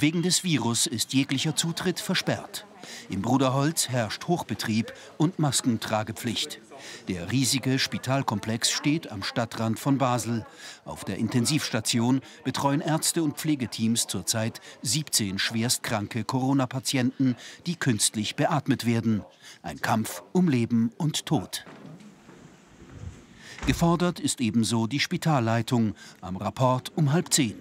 Wegen des Virus ist jeglicher Zutritt versperrt. Im Bruderholz herrscht Hochbetrieb und Maskentragepflicht. Der riesige Spitalkomplex steht am Stadtrand von Basel. Auf der Intensivstation betreuen Ärzte und Pflegeteams zurzeit 17 schwerstkranke Corona-Patienten, die künstlich beatmet werden. Ein Kampf um Leben und Tod. Gefordert ist ebenso die Spitalleitung, am Rapport um 9:30.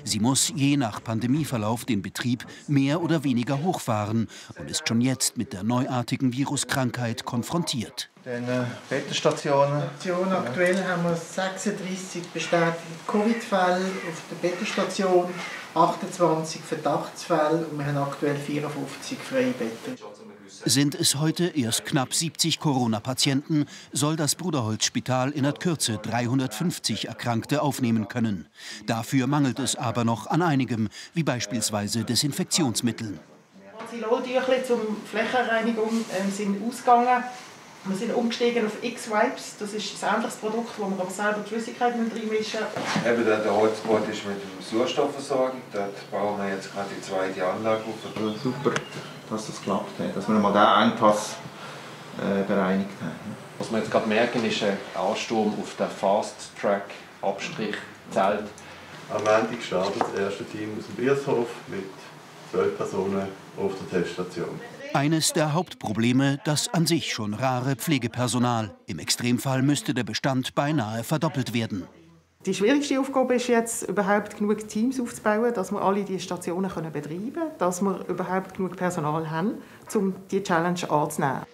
Sie muss je nach Pandemieverlauf den Betrieb mehr oder weniger hochfahren und ist schon jetzt mit der neuartigen Viruskrankheit konfrontiert. Den Bettenstationen. Aktuell haben wir 36 bestätigte Covid-Fälle auf der Bettenstation, 28 Verdachtsfälle und wir haben aktuell 54 freie Betten. Sind es heute erst knapp 70 Corona-Patienten, soll das Bruderholzspital in der Kürze 350 Erkrankte aufnehmen können. Dafür mangelt es aber noch an einigem, wie beispielsweise Desinfektionsmitteln. Die Xylol-Tücher zur Flächenreinigung sind ausgegangen. Wir sind umgestiegen auf X-Wipes. Das ist ein ähnliches Produkt, wo wir aber selber die Flüssigkeit reinmischen müssen. Eben der Holzboot ist mit dem Sauerstoffversorgung. Dort bauen wir jetzt gerade die zweite Anlage auf. Super, dass das klappt, dass wir mal diesen Engpass bereinigt haben. Was wir jetzt gerade merken, ist ein Ansturm auf den Fast-Track-Abstrichzelt. Am Montag startet das erste Team aus dem Biershof mit 12 Personen auf der Teststation. Eines der Hauptprobleme, das an sich schon rare Pflegepersonal. Im Extremfall müsste der Bestand beinahe verdoppelt werden. Die schwierigste Aufgabe ist jetzt, überhaupt genug Teams aufzubauen, dass wir alle diese Stationen betreiben können, dass wir überhaupt genug Personal haben, um diese Challenge anzunehmen.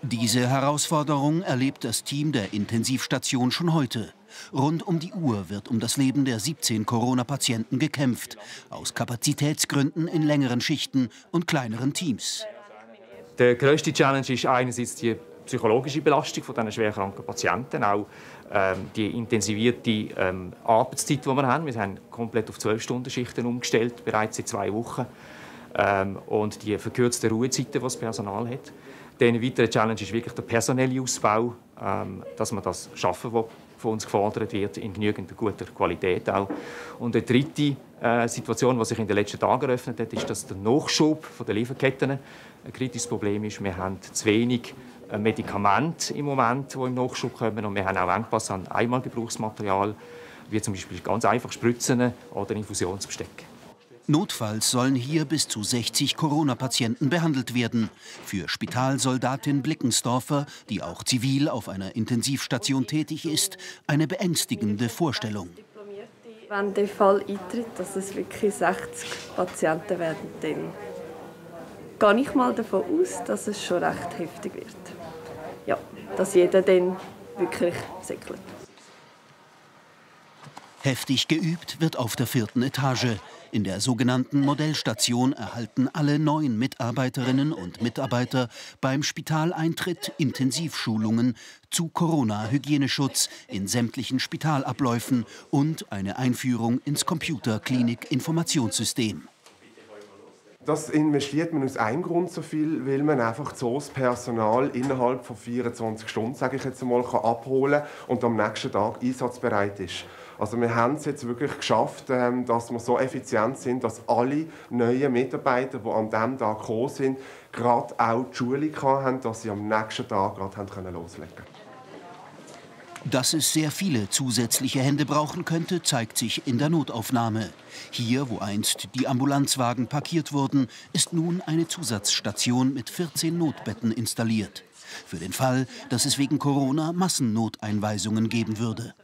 Diese Herausforderung erlebt das Team der Intensivstation schon heute. Rund um die Uhr wird um das Leben der 17 Corona-Patienten gekämpft. Aus Kapazitätsgründen in längeren Schichten und kleineren Teams. Die grösste Challenge ist einerseits die psychologische Belastung von diesen schwerkranken Patienten, auch die intensivierte Arbeitszeit, die wir haben. Wir haben komplett auf 12-Stunden-Schichten umgestellt, bereits seit 2 Wochen. Und die verkürzten Ruhezeiten, die das Personal hat. Eine weitere Challenge ist wirklich der personelle Ausbau, dass wir das schaffen, was von uns gefordert wird, in genügend guter Qualität auch. Und eine dritte Situation, die sich in den letzten Tagen eröffnet hat, ist, dass der Nachschub der Lieferketten ein kritisches Problem ist. Wir haben zu wenig Medikamente im Moment, die im Nachschub kommen, und wir haben auch Engpass an Einmalgebrauchsmaterial, wie zum Beispiel ganz einfach Spritzen oder Infusionsbesteck. Notfalls sollen hier bis zu 60 Corona-Patienten behandelt werden. Für Spitalsoldatin Blickensdorfer, die auch zivil auf einer Intensivstation tätig ist, eine beängstigende Vorstellung. Wenn der Fall eintritt, dass es wirklich 60 Patienten werden, dann gehe ich mal davon aus, dass es schon recht heftig wird. Ja, dass jeder dann wirklich säckelt. Heftig geübt wird auf der 4. Etage. In der sogenannten Modellstation erhalten alle neuen Mitarbeiterinnen und Mitarbeiter beim Spitaleintritt Intensivschulungen zu Corona-Hygieneschutz in sämtlichen Spitalabläufen und eine Einführung ins Computerklinik-Informationssystem. Das investiert man aus einem Grund so viel, weil man einfach so das Personal innerhalb von 24 Stunden, sage ich jetzt einmal, abholen kann und am nächsten Tag einsatzbereit ist. Also wir haben es jetzt wirklich geschafft, dass wir so effizient sind, dass alle neuen Mitarbeiter, die an diesem Tag gekommen sind, gerade auch die Schulung hatten, dass sie am nächsten Tag gerade loslegen können. Dass es sehr viele zusätzliche Hände brauchen könnte, zeigt sich in der Notaufnahme. Hier, wo einst die Ambulanzwagen parkiert wurden, ist nun eine Zusatzstation mit 14 Notbetten installiert. Für den Fall, dass es wegen Corona Massennoteinweisungen geben würde.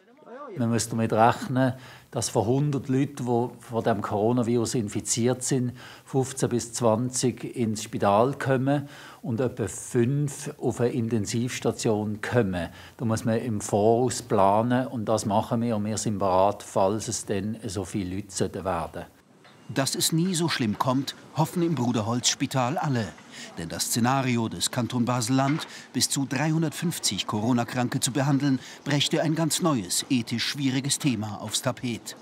Man muss damit rechnen, dass von 100 Leuten, die von dem Coronavirus infiziert sind, 15 bis 20 ins Spital kommen und etwa 5 auf eine Intensivstation kommen. Da muss man im Voraus planen und das machen wir. Und wir sind bereit, falls es dann so viele Leute werden. Dass es nie so schlimm kommt, hoffen im Bruderholzspital alle. Denn das Szenario des Kanton Basel-Land, bis zu 350 Corona-Kranke zu behandeln, brächte ein ganz neues, ethisch schwieriges Thema aufs Tapet.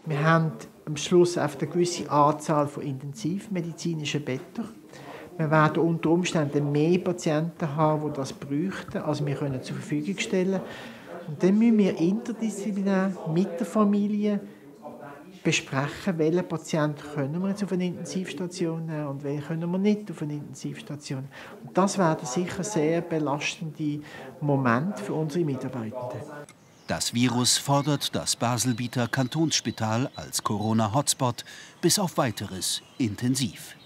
Wir haben am Schluss auf eine gewisse Anzahl von intensivmedizinischen Betten. Wir werden unter Umständen mehr Patienten haben, die das bräuchten, als wir zur Verfügung stellen können. Und dann müssen wir interdisziplinär mit der Familie besprechen, welche Patienten können wir jetzt auf eine Intensivstation nehmen und welche können wir nicht auf eine Intensivstation. Und das werden sicher sehr belastende Momente für unsere Mitarbeitenden. Das Virus fordert das Baselbieter Kantonsspital als Corona-Hotspot bis auf Weiteres intensiv.